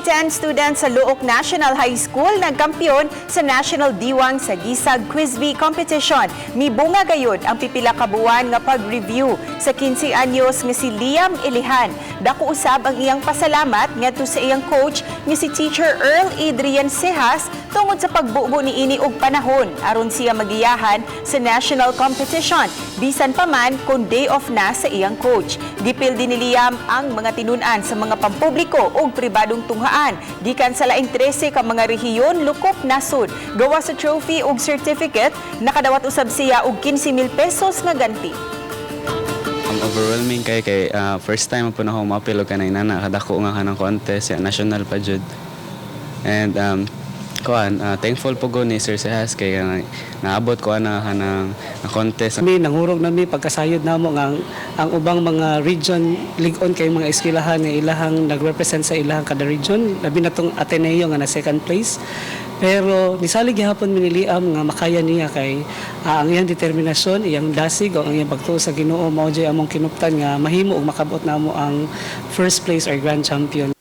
Grade 10 students sa Looc National High School nagkampiyon sa National Diwang Sagisag Quiz Bee Competition. Mibunga gayud ang pipila ka buwan nga pag-review sa 15 anyos nga si Liam Ilihan. Dako usab ang iyang pasalamat ngadto sa iyang coach nga si Teacher Earl Adrian Cejas tungod sa pagbubo niini og panahon aron siya magiyahan sa national competition, bisan pa man kung day off na sa iyang coach. Gipildi ni Liam ang mga tinun-an sa mga pampubliko ug pribadong tunghaan gikan sa laing 13 ka mga rehiyon lukop nasod. Gawas sa trophy ug certificate, nakadawat usab siya og 15,000 pesos nga ganti. Ang overwhelming kay kay first time po na ako maapil og kanang inana kadako nga kanang contest ya national pa jud. And kuan, thankful po ko ni Sir Sehas kay kanang naabot ko ana kanang na contest. Mi nangurog na mi pagkasayod namo nga ang ubang mga region lig-on kay mga eskwelahan nga ilahang nagrepresent sa ilahang kada region, labi na tong Ateneo nga na second place, pero nisalig gihapon mi ni Liam nga makaya niya kay ang iyang determinasyon, iyang dasig o ang iyang pagtuo sa Ginoo mao jud among kinuptan nga mahimo ug makabot namo ang first place or grand champion.